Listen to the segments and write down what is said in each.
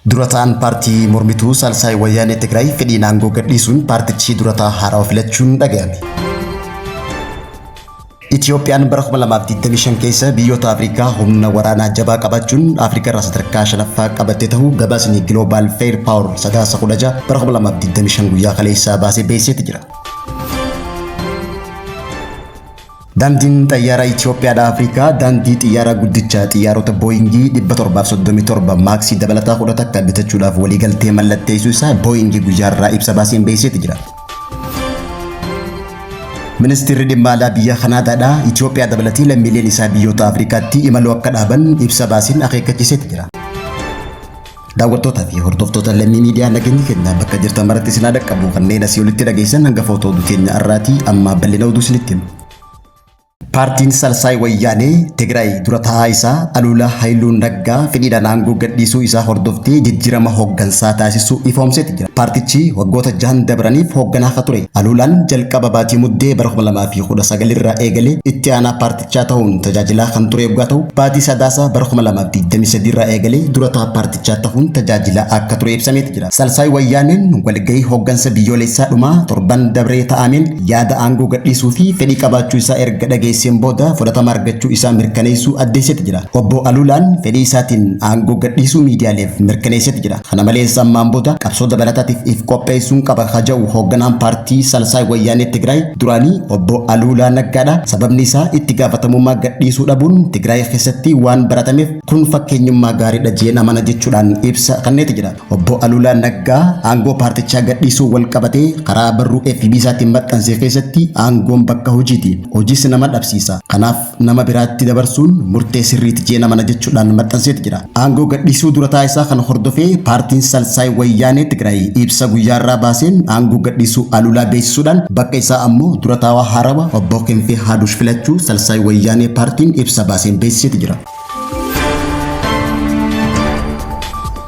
Dura ta'an paartii mormituu Saalsaay Wayyaanee Tigraay fedhiin aangoo gadhiisuun paartichi dura ta'aa haarawaa filachuun dhaga'ame. Itiyoophiyaan bara 2025 keessa biyyoota Afrikaa humna waraanaa jabaa qabaachuun Afrikaa irraa sadarkaa shanaffaa qabatte ta'uu gabaasni Global Fair Power Sadaasa 16 bara 2025 guyyaa kaleessaa baasee beeksiseeti jira. Daandiin xayyaaraa Itiyoophiyaadhaa Afrikaa daandii xiyyaaraa guddicha xiyyaarota Booyingii 737 maaksii dabalataa 11 bitachuudhaaf waliigaltee mallatteessuu isaa Booyingii guyyaa irraa ibsa baaseen beeksiseeti jira. Ministeerri dhimma alaa biyya Kanaadaadhaa Itiyoophiyaa dabalatee lammiileen isaa biyyoota Afrikaatti imaluu akka dhaaban ibsa baaseen akeekkachiiseeti jira. Daawwattootaa fi hordoftoota Lammii Miidiyaa, nageenyi keenya bakka jirtan maratti isin haa dhaqqabu. Kanneen asii olitti dhageessan hangafoota oduu keenya har'aati. Amma bal'ina oduu isinitti hima. Paartiin Salsaay Wayyaanee Tigraay dura taa'aa isaa Aluulaa Hayiluu Naggaa fedhiidhaan aangoo gadhiisuu isaa hordoftee jijjiirama hooggansaa taasisuu ifoomseeti jira. Paartichi waggoota jahan dabraniif hoogganaa akka ture Aluulaan jalqaba baatii Muddee bara 2019 irraa eegalee itti aanaa paartichaa ta'uun tajaajilaa kan ture yoggaa ta'u, baatii Sadaasa bara 2023 irraa eegalee durataa paartichaa ta'uun tajaajilaa akka ture ibsameeti jira. Salsaay Wayyaaneen walgahii hooggansa biyyoolessaa dhumaa torban dabree ta'ameen yaada aangoo gadhiisuu fi fedhii qabaachuu isaa erga dhageesseen booda fudhatama argachuu isaa mirkaneessuu addeesseeti jira. Obbo Aluulaan fedhii isaatiin aangoo gadhiisuu miidiyaaleef mirkaneesseeti jira. Kana malees ammaan booda qabsoo dabalataatiif if qopheessuun qaba ka ja'u hoogganaan paartii Salsaay Wayyaanee Tigraay duraanii obbo Aluulaa Naggaadha. Sababni isaa itti gaafatamummaa gadhiisuu dhabuun Tigraay keessatti waan baratameef kun fakkeenyummaa gaariidha jeen amana jechuudhaan ibsa kenneeti jira. Obbo Aluulaa Naggaa aangoo paartichaa gadhiisuu wal qabatee karaa barruu FB isaatiin maxxanse keessatti, aangoon bakka hojiiti. Hojiis nama dhabsiisa. Kanaaf nama biraatti dabarsuun murtee sirriiti jeen amana jechuudhaan maxxanseeti jira. Aangoo gadhiisuu durataa isaa kana hordofee paartiin Salsaay Wayyaanee Tigraay ibsa guyyaarraa baaseen aangoo gadhiisuu Aluulaa beeksisuudhaan bakka isaa ammoo dura taa'aa haarawa obbo Kinfee Haadush filachuu Salsaay Wayyaanee paartiin ibsa baaseen beeksiseeti jira.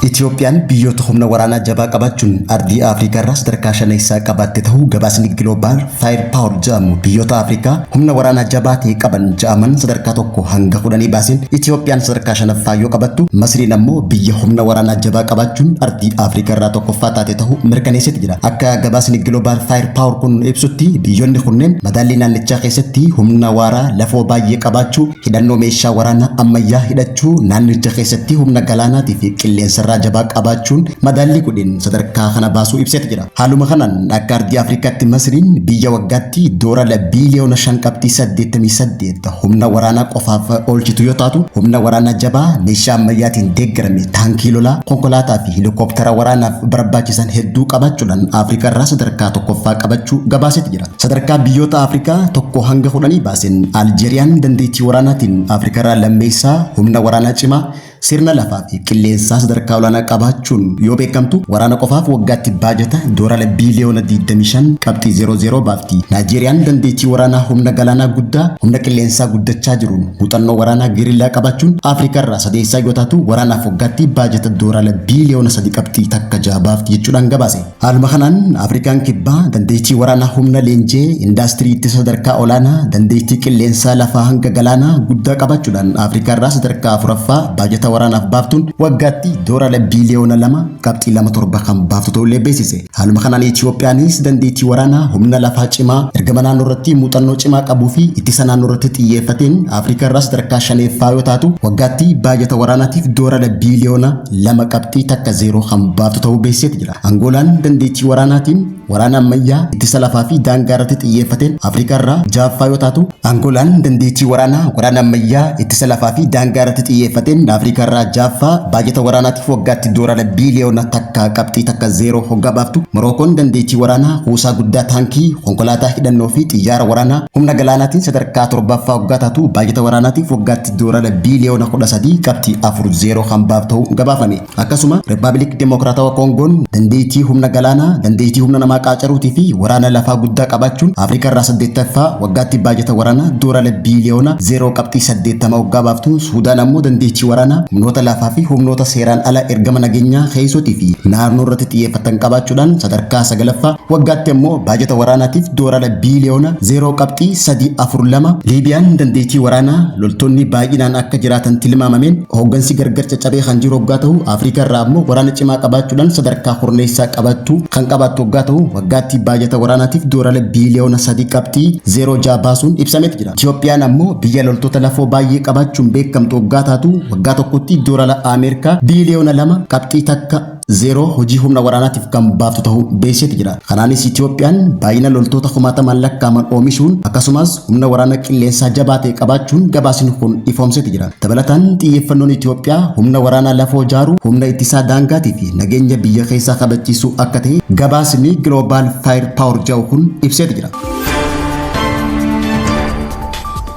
Itiyoophiyaan biyyoota humna waraanaa jabaa qabaachuun ardii Afrikaa irraa sadarkaa shaneessaa qabaatte ta'uu gabaasni Global Fire Power jedhamu biyyoota Afrikaa humna waraanaa jabaa ta'e qaban jedhaman sadarkaa 1 hanga 10 baaseen Itiyoophiyaan sadarkaa shanaffaa yoo qabattu, Masriin ammoo biyya humna waraanaa jabaa qabaachuun ardii Afrikaa irraa tokkoffaa taate ta'uu mirkaneesseeti jira. Akka gabaasni Global Fire Power kun ibsutti, biyyoonni kunneen madaallii naannichaa keessatti humna waaraa lafoo baay'ee qabaachuu, hidhannoo meeshaa waraanaa ammayyaa hidhachuu, naannicha keessatti humna galaanaatii fi qilleensarraa jabaa qabaachuun madaallii godheen sadarkaa kana baasuu ibseeti jira. Haaluma kanaan akka ardii Afrikaatti Masriin biyya waggaatti doorala biiliyoona 5.88 humna waraanaa qofaaf oolchitu yoo taatu, humna waraanaa jabaa meeshaa ammayyaatiin deeggarame taankii lolaa, konkolaataa fi hilikooptara waraanaaf barbaachisan hedduu qabaachuudhaan Afrikaa irraa sadarkaa tokkoffaa qabachuu gabaaseeti jira. Sadarkaa biyyoota Afrikaa 1 hanga 10 baaseen Aljeeriyaan dandeettii waraanaatiin Afrikarraa lammeessaa, humna waraanaa cimaa, sirna lafaa fi qilleensaa sadarkaa olaanaa qabaachuun yoo beekamtu, waraana qofaaf waggaatti baajata doorala biiliyoona 25.00 baafti. Naayijeeriyaan dandeettii waraanaa humna galaanaa guddaa, humna qilleensaa guddachaa jiruun muuxannoo waraanaa geerillaa qabaachuun Afrikarraa sadeessaa yoo taatu, waraanaaf waggaatti baajata doorala biiliyoona 3.16 baafti jechuudhaan gabaase. Haaluma kanaan Afrikaan Kibbaa dandeettii waraanaa humna leenjee, indaastirii ittisa sadarkaa olaanaa, dandeettii qilleensaa lafaa hanga galaanaa guddaa qabaachuudhaan Afrikaa irraa sadarkaa afuraffaa baajata waraanaaf baaftuun waggaatti doorala biiliyoona 2.27 kan baaftu ta'ullee beeksise. Haaluma kanaan Itiyoophiyaanis dandeettii waraanaa humna lafaa cimaa, ergama naannoo irratti muuxannoo cimaa qabuu fi ittisa naannoo irratti xiyyeeffateen Afrikaa irraa sadarkaa shaneeffaa yoo taatu, waggaatti baajata waraanaatiif doorala biiliyoona 2.10 kan baaftu ta'uu beeksiseeti jira. Angoolaan dandeettii waraanaatiin waraana ammayyaa ittisa lafaa fi daangaa irratti xiyyeeffateen Afrikaa irraa ja'affaa yoo taatu, Angoolaan dandeettii waraanaa waraana ammayyaa ittisa lafaa fi daangaa irratti xiyyeeffateen Afrikaa irraa ja'affaa, baajata waraanaatiif waggaatti doorala biiliyoona 1.10 hoggaa baaftu, Morookoon dandeettii waraanaa kuusaa guddaa taankii, konkolaataa hidhannoo fi xiyyaara waraanaa humna galaanaatiin sadarkaa torbaffaa hoggaa taatu, baajata waraanaatiif waggaatti doorala biiliyoona 13.40 kan baaftu ta'uu gabaafame. Akkasuma Rippaabilik Dimokiraatawa Koongoon dandeettii humna galaanaa, dandeettii humna namaa qaacaruutii fi waraana lafaa guddaa qabaachuun Afrikaa irraa saddeettaffaa, waggaatti baajata waraanaa doorala biiliyoona 0.80 hoggaa baaftu, Suudaan ammoo dandeettii waraanaa, humnoota lafaa fi humnoota seeraan ala ergama nageenyaa keessootii fi naannoo irratti xiyyeeffatan qabaachuudhaan sadarkaa sagalaffaa, waggaatti ammoo baajata waraanaatiif doolaara biiliyoona 0.342. Liibiyaan dandeettii waraanaa loltoonni baay'inaan akka jiraatan tilmaamameen hooggansi gargar caccabee kan jiru hoggaa ta'u, Afrikaa irraa ammoo waraana cimaa qabaachuudhaan sadarkaa kurneessaa qabattu kan qabaattu hoggaa ta'u, waggaatti baajata waraanaatiif doolaara biiliyoona 3.06 baasuun ibsameeti jira. Itoophiyaan ammoo biyya loltoota lafoo baay'ee qabaachuun beekamtu hoggaa taatu, waggaa tokkotti doolaara Ameerikaa biiliyoona 2.10 hojii humna waraanaatiif kan baaftu ta'uu beeksiseeti jira. Kanaanis Itoophiyaan baay'ina loltoota kumaatamaan lakkaa'aman oomishuun akkasumas humna waraana qilleensaa jabaa ta'e qabaachuun gabaasni kun ifoomseeti jira. Dabalataan xiyyeeffannoon Itoophiyaa humna waraanaa lafoo ijaaruu, humna ittisaa daangaatii fi nageenya biyya keessaa kabachiisuu akka ta'e gabaasni Global Fire Power jedhu kun ibseeti jira.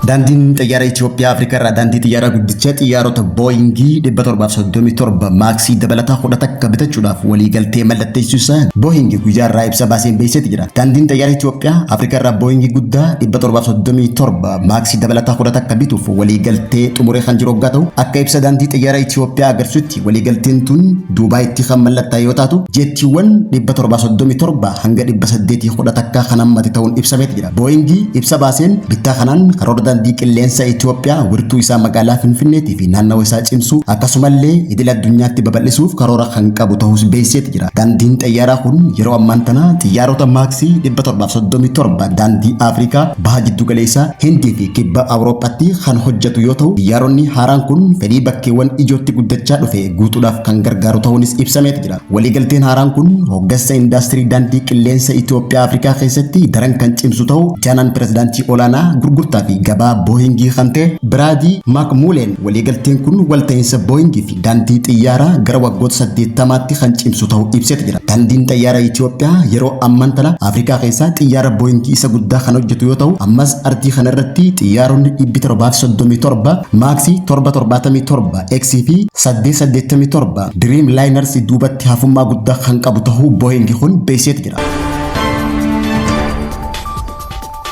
Daandiin xiyyaara Itoophiyaa Afrikaa irraa daandii xiyyaaraa guddicha xiyyaarota Booyingii 737 Maaksii dabalataa 11 bitachuudhaaf waliigaltee mallatteessuu isaa Booyingii guyyaa irraa ibsa baaseen beeksiseeti jira. Daandiin xiyyaara Itoophiyaa Afrikaa irraa Booyingii guddaa 737 Maaksii dabalataa 11 bituuf waliigaltee xumuree kan jiru hoggaa ta'u, akka ibsa daandii xiyyaara Itoophiyaa agarsiisutti waliigalteen tun Duubaayitti kan mallattaa'e yoo taatu, jeettiiwwan 737 hanga 811 kan hammate ta'uun ibsameeti jira. Booyingii ibsa baaseen bittaa kanaan karoora daandii qilleensa Itoophiyaa wirtuu isaa magaalaa Finfinneetii fi naannawa isaa cimsuu akkasumallee idil addunyaatti babal'isuuf karoora kan qabu ta'uus beeksiseeti jira. Daandiin xayyaaraa kun yeroo ammaan tana xiyyaarota maaksii 737 daandii Afrikaa, Baha Jiddugaleessaa, Hindii fi Kibba Awurooppaatti kan hojjetu yoo ta'u, xiyyaaronni haaraan kun fedhii bakkeewwan ijootti guddachaa dhufe guutuudhaaf kan gargaaru ta'uunis ibsameeti jira. Waliigalteen haaraan kun hoggansa indaastirii daandii qilleensa Itoophiyaa Afrikaa keessatti daran kan cimsu ta'uu jaanaan pirezidaantii olaanaa gurgurtaa fi gabaa Booyingii kan ta'e Biraadii Maakmuuleen, waliigalteen kun walta'iinsa Booyingii fi daandii xiyyaaraa gara waggoota 80tti kan cimsu ta'uu ibseeti jira. Daandiin xayyaara Itoophiyaa yeroo ammaan tana Afrikaa keessaa xiyyaara Booyingii isa guddaa kan hojjetu yoo ta'u, ammas ardii kana irratti xiyyaaronni 737 Maaksii 777 X fi 887 Dream Liners duubatti hafummaa guddaa kan qabu ta'uu Booying kun beeksiseeti jira.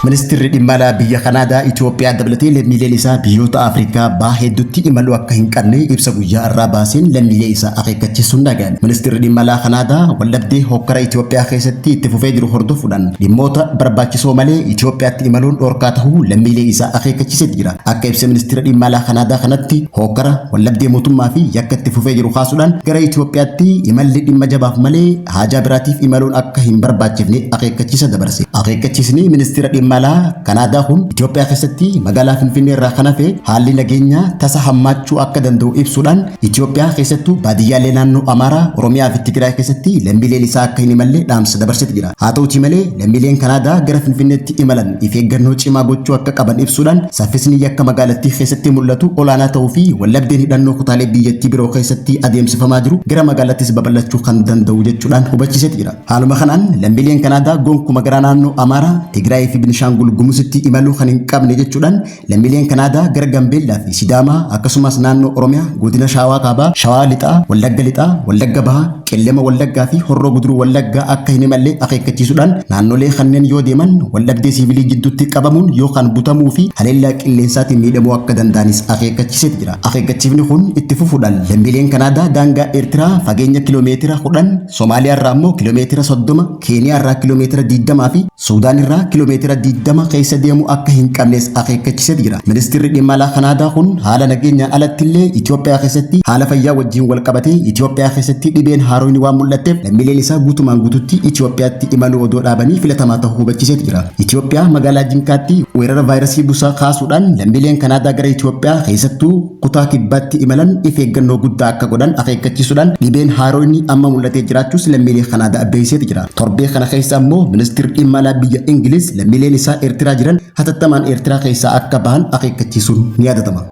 Ministeerri dhimma alaa biyya Kanaadaa Itoophiyaa dabalatee lammiileen isaa biyyoota Afrikaa baha hedduutti imaluu akka hin qabne ibsa guyyaa irraa baaseen lammiilee isaa akeekkachiisuun dhaga'ame. Ministeerri dhimma alaa Kanaadaa waldhabdee hokkara Itoophiyaa keessatti itti fufee jiru hordofuudhaan dhimmoota barbaachisoo malee Itoophiyaatti imaluun dhorkaa ta'uu lammiilee isaa akeekkachiiseeti jira. Akka ibsa ministeera dhimma alaa Kanaadaa kanatti, hokkara, waldhabdee mootummaa fi yakka itti fufee jiru kaasuudhaan gara Itoophiyaatti imalli dhimma jabaaf malee haajaa biraatiif imaluun akka hin barbaachifne akeekkachiisa dabarse. Akeekkachiisni ministeera dhimma alaa Kanaadaa kun Itoophiyaa keessatti magaalaa Finfinnee irraa kan hafe haalli nageenyaa tasa hammaachuu akka danda'u ibsuudhaan Itoophiyaa keessattuu baadiyyaalee naannoo Amaaraa, Oromiyaa fi Tigraay keessatti lammiileen isaa akka hin imalle dhaamsa dabarseeti jira. Haa ta'utii malee lammiileen Kanaadaa gara Finfinneetti imalan if eeggannoo cimaa gochuu akka qaban ibsuudhaan saffisni yakka magaalattii keessatti mul'atu olaanaa ta'uu fi waldhabdeen hidhannoo kutaalee biyyattii biroo keessatti adeemsifamaa jiru gara magaalattis babal'achuu kan danda'u jechuudhaan hubachiiseeti jira. Haaluma kanaan lammiileen Kanaadaa gonkuma gara naannoo Amaaraa, Tigraay fi Binishaangul Gumuzitti imaluu kan hin qabne jechuudhaan lammiileen Kanaadaa gara Gambeellaa fi Sidaamaa akkasumas naannoo Oromiyaa godina Shawaa Kaabaa, Shawaa Lixaa, Wallagga Lixaa, Wallagga Bahaa, Qellema Wallaggaa fi Horroo Guduruu Wallaggaa akka hin imalle akeekkachiisuudhaan naannolee kanneen yoo deeman waldhabdee siivilii jidduutti qabamuun yookaan butamuu fi haleellaa qilleensaatiin miidhamuu akka danda'anis akeekkachiiseeti jira. Akeekkachiifni kun itti fufuudhaan lammiileen Kanaadaa daangaa Eertiraa fageenya kiloomeetira 10, Somaaliyaa irraa immoo kiloomeetira 30, Keeniyaa irraa kiloomeetira 20 fi Suudaan irraa kiloomeetira 20 keessa deemuu akka hin qabnes akeekkachiiseeti jira. Ministeerri dhimma alaa Kanaadaa kun haala nageenyaan alatti illee Itoophiyaa keessatti haala fayyaa wajjin wal qabatee Itoophiyaa keessatti dhibeen haaromni waan mul'atteef lammiileen isaa guutumaan guututti Itoophiyaatti imaluu odoo dhaabanii filatamaa ta'uu hubachiiseeti jira. Itoophiyaa magaalaa Jinkaatti weerara vaayirasii busaa kaasuudhaan lammiileen Kanaadaa gara Itoophiyaa keessattuu kutaa kibbaatti imalan if eeggannoo guddaa akka godhan akeekkachiisuudhaan dhibeen haaromni amma mul'atee jiraachuus lammiilee Kanaadaa beeksiseeti jira. Torbee kana keessa ammoo ministeerri dhimma alaa biyya Ingiliz lammiileen isaa Eertiraa jiran hatattamaan Eertiraa keessaa akka bahan akeekkachiisuun ni yaadatama.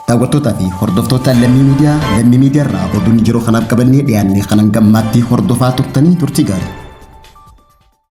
Daawwattootaa fi hordoftoota Lammii Miidiyaa, Lammii Miidiyaa irraa oduun yeroo kanaaf qabannee dhiyaanne kanan gammaatti hordofaa turtanii turtii gaarii.